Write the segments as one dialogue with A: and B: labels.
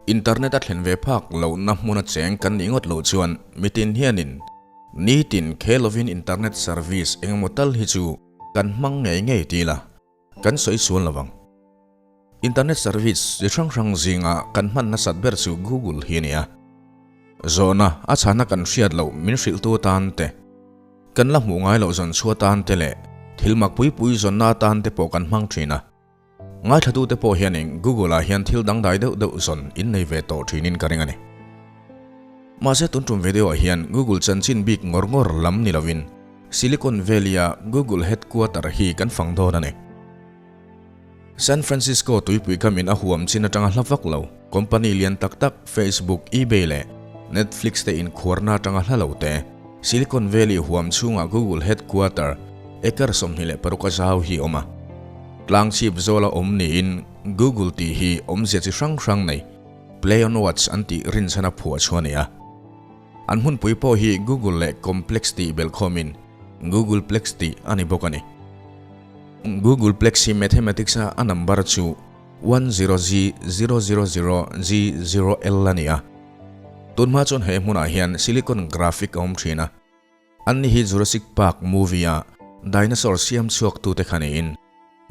A: Internet a thlen ve phak lohna hmuna cheng kan nih ngawt loh chuan mitin hianin nitin khe lovin internet service engemaw tal hi chu kan hmang ngei ngei ti ila kan sawi sual lo vang. Internet service chi hrang hrang zinga kan hman nasat ber chu Google hi a ni a. Zawhna a chhana kan hriat loh min hrilhtu atan te, kan la hmuh ngai loh zawn chhuah atan te leh thil mak pui pui zawnna atan te pawh kan hmang thin a. Ngaithlatute pawh hianin Google-ah hian thil dangdai deuh deuh zawn in nei ve tawh thinin ka ring a ni. Mahse tun tum video-ah hian Google chanchin bik ngawr ngawr lam ni lovin Silicon Valley-a Google headquarter hi kan fang dawn a ni. San Francisco tuipui kamin a huam chin atanga hla vak lo, company lian tak tak Facebook, eBay leh Netflix te inkhuarna atanga hla lo te, Silicon Valley huam chhunga Google headquarter acre 26 a zau hi awm a. Tlang chhip zawla awm niin Google tih hi awmzia chi hrang hrang nei, play on words an tih rinchhana phuah chu a ni a. An hmunpui pawh hi Google leh Complex tih belhkhawmin Googleplex tih a ni bawk a ni. Googleplex hi mathematics-a a number chu one zero G zero zero zero G zero L a ni a. Tunhma chuan he hmunah hian silicon graphic a awm thin a. Anni hi Jurassic Park movie-a dinosaur siam chhuaktute kha niin,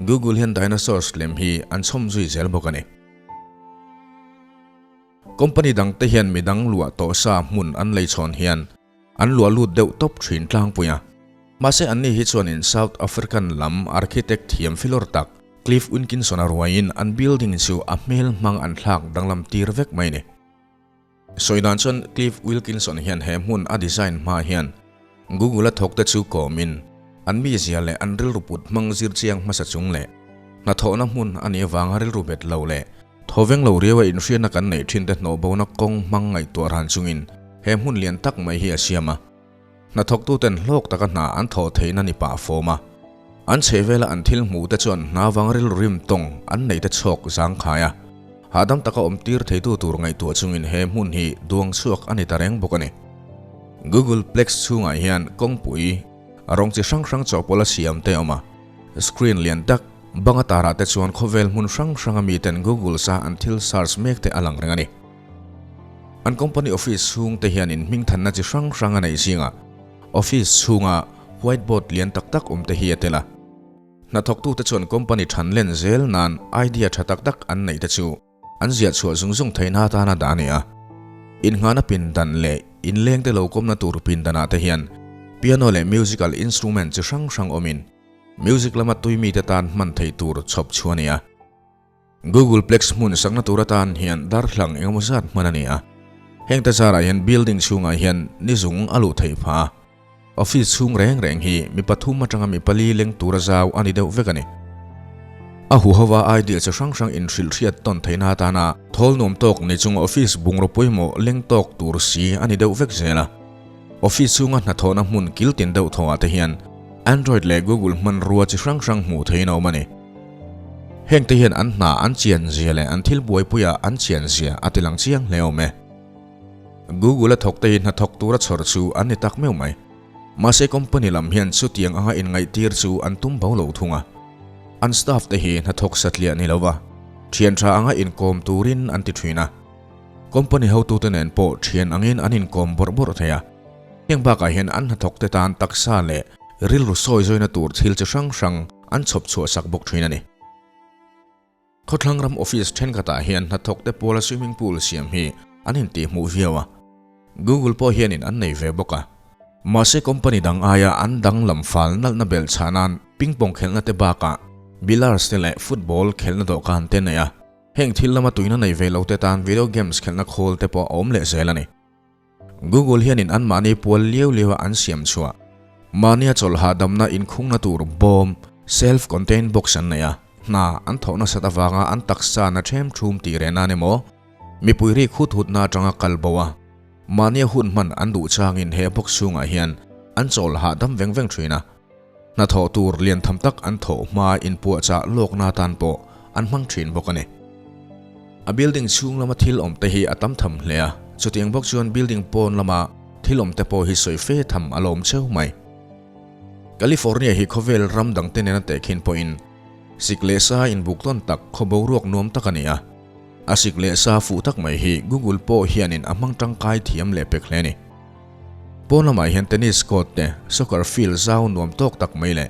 A: Google hian dinosaurs lem hi an chhawm zui zel bawk a ni. Company dangte hian midang luah tawh sa hmun an lei chhawn hian an luah lut deuh tawp thin tlangpui a. Mahse anni hi chuanin South African lam architect thiam filawr tak Cliff Wilkinson-a ruaiin an building chu a hmel hmang an thlak danglam tir vek mai a ni. Sawi dan chuan Cliff Wilkinson hian he hmun a design hma hian Google a thawkte chu kawmin an mizia leh an rilru put hmang zir chiang hmasa chung leh hnathawhna hmun a nih avanga rilru bet lo leh thawveng lo riaua inhriatna kan neih thinte hnawhbona kawng hmang ngaihtuah ran chungin he hmun lian tak mai hi a siam a. Hnathawktuten hlawk taka hna an thawh theihna ni pah fawm a, an chhehvela an thil hmuhte chuan hna vang rilru rim tawng an neihte chhawk zangkhai a, hahdam taka awm tir theitu tur ngaihtuah chungin he hmun hi duang chhuak a ni ta reng bawk a ni. Google Plex chhungah hian kawngpui, rawng chi hrang hrang chawhpawlh a siam te a awm a, screen lian tak, banga tarah te chuan khawvel hmun hrang hranga miten Google-sa an thil search mek te a lang reng a ni. An company office chhung te hian in hmingthanna chi hrang hrang a neih zingah office chhunga white board lian tak tak awm te hi a tel a. Hnathawktute chuan company than len zel nan idea tha tak tak an neih te chu an ziah chhuah zung zung theihna atana dah a ni a. Innghahna pindan leh inlengte lo kawmna tur pindanah te hian piano leh musical instrument chi hrang hrang awmin music lama tui mite tan hman theih tur chhawp chhuah a ni a. Google Plex hmun sakna tur atan hian darthlang engemaw zat hman a ni a. Heng te zarah hian building chhungah hian ni zung a luh theih phah a. Office chhung reng reng hi mi pathum atanga mi pali leng tura zau a ni deuh vek a ni. A huhova idea chi hrang hrang inhrilh hriat tawn theihna atana thawl nuam tawk ni chung office bungraw pawimawh leng tawk tur si a ni deuh vek zel a. Office chhunga hnathawhna hmun kil tin deuh thawhah te hian Android leh Google hmanrua chi hrang hrang hmuh theihin a awm a ni. Hengte hian an hna an chian zia leh an thil buaipuia an chian zia a tilang chiang hle awm e. Google a thawkte hi hnathawk tura chhawr chu an ni tak meuh mai. Mahse company lam hian chutiang anga inngaihtir chu an tum bo lo thung a. An staff te hi hnathawk satliah ni lova thian tha anga inkawm turin an ti thin a. Company hotute nen pawh thian angin an inkawm bawrh bawrh thei a. Heng bakah hian an hnathawkte tan taksa leh rilru sawi zawina tur thil chi hrang hrang an chhawp chhuah sak bawk thin a ni. Khawthlang ram office thenkhatah hian hnathawkte puala swimming pool siam hi an intihhmuh viau a, Google pawh hianin an nei ve bawk a. Mahse company dang aia an danglam fal nalhna belh chhah nan ping pong khelhna te bakah billiards te leh football khelhna dawhkan te nei a, heng thil lama tuina nei ve lo te tan video games khelhna khawl te pawh a awm leh zel a ni. Google hianin anmahni pual liau liaua an siam chhuah mahnia chawlh hahdamna inkhungna tur bawm, self-contained box, an nei a, hna an thawh nasat avanga an taksa na ṭhem ṭhum tih reh nan emaw, mipui rik hut hutna aṭanga kal bo a, mahnia hun hman an duh changin he box chhungah hian an chawl hahdam veng veng ṭhin a, hnathawh tur lian tham tak an thawh hma inpuahchah lawkna atan pawh an hmang ṭhin bawk a ni. A building chhung lama thil awm te hi a tam tham hle a, chutiang bawk chuan building pawn lama thil awm te pawh hi sawi fe tham a lawm cheu mai. California hi khawvel ram dang te nena tehkhin pawhin sik leh sa inbuk tawn tak khaw boruak nuam tak a ni a. A sik leh sa fuh tak mai hi Google pawh hianin a hmang tangkai thiam leh pek hle a ni. Pawn lamah hian tennis court te, soccer field zau nuam tawk tak mai leh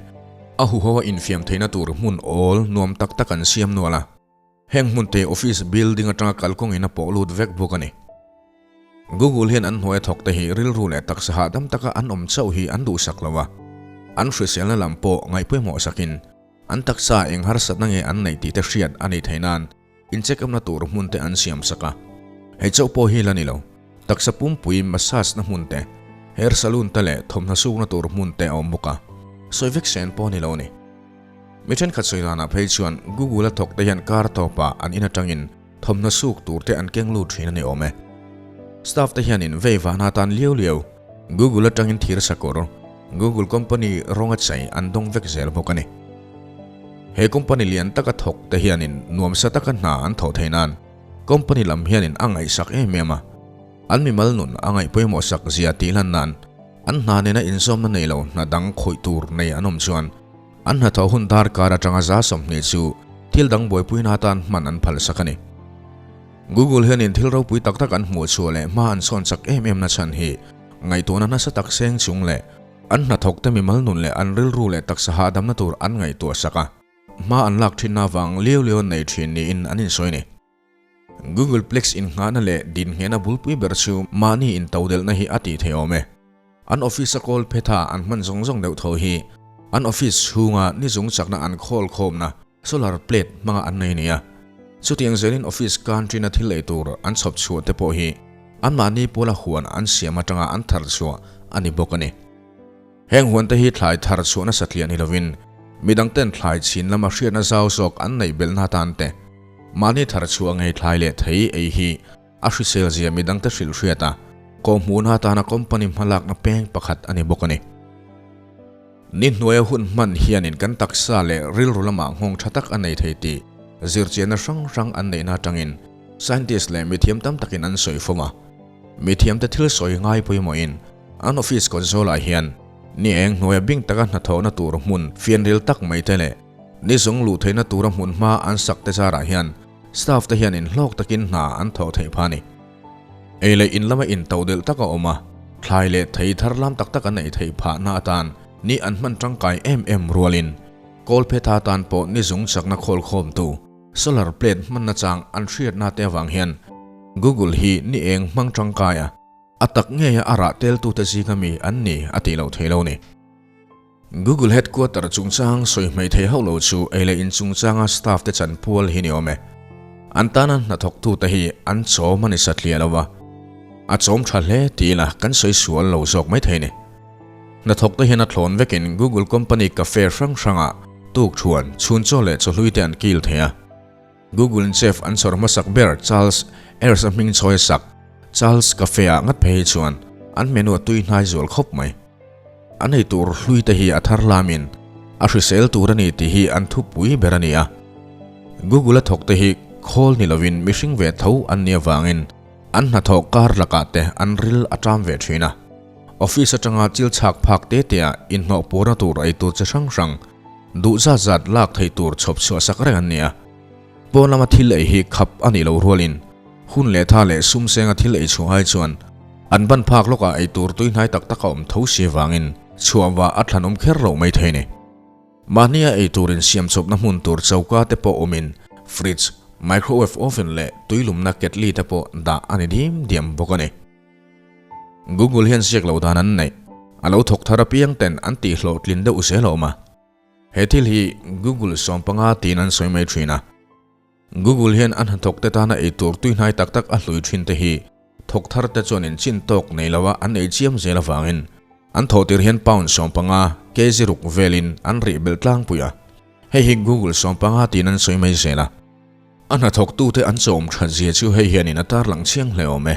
A: a huho a infiam theihna tur hmun awl nuam tak tak an siam nual a. Heng hmun te office building atanga kalkawngin a pawh lut vek bawk a ni. Google hian an hnuaia thawk te hi rilru leh taksa hahdam taka an awm chauh hi an duhsak lo a, an hriselna lam pawh ngaihpawimawh sakin an taksa eng harsatna nge an neih tih te hriat a nih theih nan in check up na tur hmun te an siam sak a. Hei chauh pawh hi la ni lo, taksa pumpui massage na hmun te, hair salon te leh thawmhnaw sukna tur hmun te a awm bawk a, sawi vek sen pawh a ni lo a ni. Mi thenkhat sawi danah phei chuan Google a thawk te hian kar tawpah an in atangin thawmhnaw suk tur te an keng lut thin a ni awm e. Staff te hianin vei vahna atan liau liau Google atangin thir sakawr, Google company rawng a chei an dawng vek zel bawk a ni. He company lian taka thawk te hianin nuamsa taka hna an thawh theih nan company lam hianin a ngaihsak em em a. An mimal nun a ngaih pawimawh sak zia tih lan nan an hna nena inzawmna nei lo hna dang khawih tur nei an awm chuan An hnathawh hun darkar atanga 20% chu thil dang buaipuina atan hman an phalsak a ni. Google hianin thil ropui tak tak an hmuh chhuah leh hma an sawn chak em em na chhan hi ngaihtuahna nasa tak seng chung leh an hnathawkte mimal nun leh an rilru leh taksa hahdamna tur an ngaihtuah sak a, hma an lak thinna avang liau liau an nei thin niin an insawi a ni. Googleplex innghahna leh dinhnghehna bulpui ber chu mahni intodelhna hi a tih theih awm e. An office a kawl phetha an hman zawng zawng deuh tho hi an office chhunga ni zung chakna an khawl khawmna solar plate hmanga an nei nia. Chutiang zelin office canteen a thil ei tur an chhawp chhuah te pawh hi anmahni pawla huan an siam atanga an thar chhuah a ni bawk a ni. Heng huante hi thlai thar chhuah nasa tliah ni lovin midangten thlai chhin lama hriatna zau zawk an neih belhna atan te, mahni thar chhuah ngei thlai leh thei ei hi a hrisel zia midangte hrilh hriat a, kawhhmuhna atana company hmalakna peng pakhat a ni bawk a ni. Ni hnuaia hun hman hianin kan taksa leh rilru lamah nghawng tha tak a nei thei tih zirchianna hrang hrang an neihna atangin scientist leh mithiam tam takin an sawi fawm a. Mithiamte thil sawi ngai pawimawhin an office kawtzawl ah hian ni eng hnuaia bing taka hnathawhna tur hmun fianril tak mai te leh ni zawng luh theihna tura hmun hma an sak te zarah hian staff te hian inhlawk takin hna an thawh theih pha a ni. Ei leh in lama intodelh tak a awm a, thlai leh thei thar lam tak tak an ei theih phahna atan ni an hman tangkai em em rualin Kawlphetha tan pawh ni zung chakna khawlkhawmtu Solar plate hmanna chang an hriatna te avang hian Google hi ni eng hmang tangkai a, a tak ngeia a rah teltute zinga mi an ni a tih loh thei lo ni. Google headquarter chungchang sawi hmei thei hauh lo chu ei leh in chungchanga staff te chanpual hi ni awm e. An tana hnathawktute hi an chawm a ni satliah lo a, a chawm tha hle ti ila kan sawi sual lo zawk mai thei ni. Hnathawkte hian a thlawn vekin Google company cafe hrang hrangah tukthuan, chhunchaw leh chawhlui te an kil thei a. Google in chef an chhawr hmasak ber Charles Ayres a hming chawi a sak Charles Cafe ah ngat phei hi chuan an menu a tui hnai zual khawp mai. An ei tur hlui te hi a thar lamin a hrisel tur a ni tih hi an thupui ber a ni a. Google a thawk te hi khawl ni lovin mihring ve tho an nih avangin an hnathawh kar lakah te an ril a ṭam ve ṭhin a. Office atanga chil chhak phak te te ah inhnawh puarna tur ei tur chi hrang hrang duh zat zat lak theih tur chhawp chhuah sak reng an ni a. Pawn lama thil ei hi khap a nih loh rualin hun leh tha leh sum senga thil ei chhuah ai chuan an ban phak lawkah ei tur tuihnai tak tak a awm tho si avangin chhuah vah a thlanawm kher loh mai thei a ni. Mahnia ei tur insiam chawpna hmun tur choka te pawh awmin fridge, microwave oven leh tuilumna kettle te pawh dah a ni dim diam bawk a ni. Google hian ziak loh dan an neih. A lo thawk thar apiang ten an tih hlawhtlin deuh zel a awm a. He thil hi Google 15 tiin an sawi mai thin a. Google hian a hnathawk te tana ei tur tuihnai tak tak a hlui thin te hi thawk thar te chuan in chin tawk nei lo a an ei chiam zel avangin an thawh tir hian pound 15, kg ruk velin an rih belh tlangpui a. Hei hi Google 15 tiin an sawi mai zel a. A hnathawktute an chawm that zia chu hei hianin a tarlang chiang hle awm e.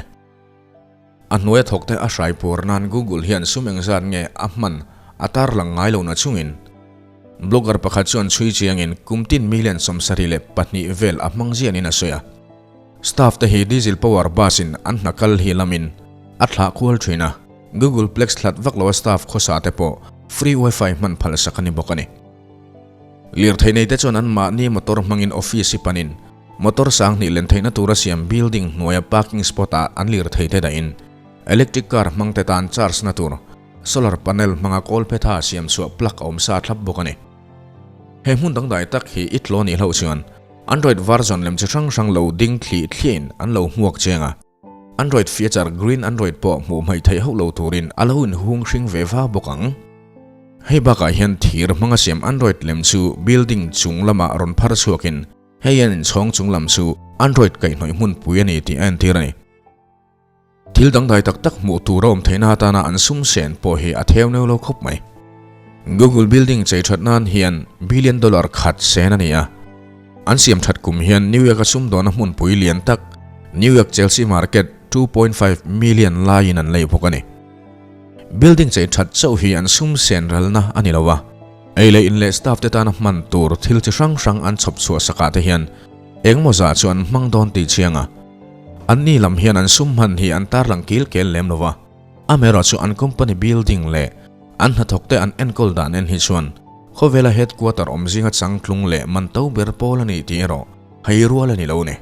A: A hnuaia thawkte a hrai pur nan Google hian sum engzat nge a hman a tarlang ngai lo na chungin blogger pakhat chuan chhui chiangin kum tin million 72 vel a hmang zianin a sawi a. Staff te hi diesel power bus in an hna kal hi lamin a thlah kual thin a, Google Plex hlat vak loa staff khawsa te pawh free wifi hman phalsak a ni bawk a ni. Lirthei nei te chuan anmahni motor hmangin office hi panin. Motor 2000 len theihna tura siam building hnuaia parking spot ah an lirthei te dahin electric car hmang te tan charge na tur solar panel hmanga kawl phetha siam chhuah plug a awm sa thlap bawk a ni. He hmun dangdai tak hi i tlaw nih hlauh chuan Android version lem chi hrang hrang lo ding thlih thliahin an lo hmuak cheng a, Android feature Green Android pawh hmuh hmaih theih hauh lo turin a lo inhung hring ve va bawk ang. Hei bakah hian thir hmanga siam Android lem chu building chung lamah rawn phar chhuakin hei hian inchhawng chung lam chu Android kaihhnawih hmunpui a ni tih a entir a ni. Thil dangdai tak tak hmuh tur a awm theihna atana an sum sen pawh hi a theu neu lo khawp mai. Google building chei that nan hian billion dollar khat sen a ni a. An siam that kum hian New York-a sumdawna hmunpui lian tak New York Chelsea Market 2.5 million laiin an lei bawk a ni. Building chei that chauh hi an sum sen ralna a ni lo a, ei leh in leh staff te tana hman tur thil chi hrang hrang an chhawp chhuah sakah te hian engemaw zah chu an hmang dawn tih chiang a. Anni lam hian an sum hman hi an tarlang kil kel lem lo va, amaherawh chu an company building leh an hnathawkte an enkawl dan en hi chuan khawvela headquarter awm zinga changtlung leh man to ber pawl a ni tih erawh hei rual a ni lo ni.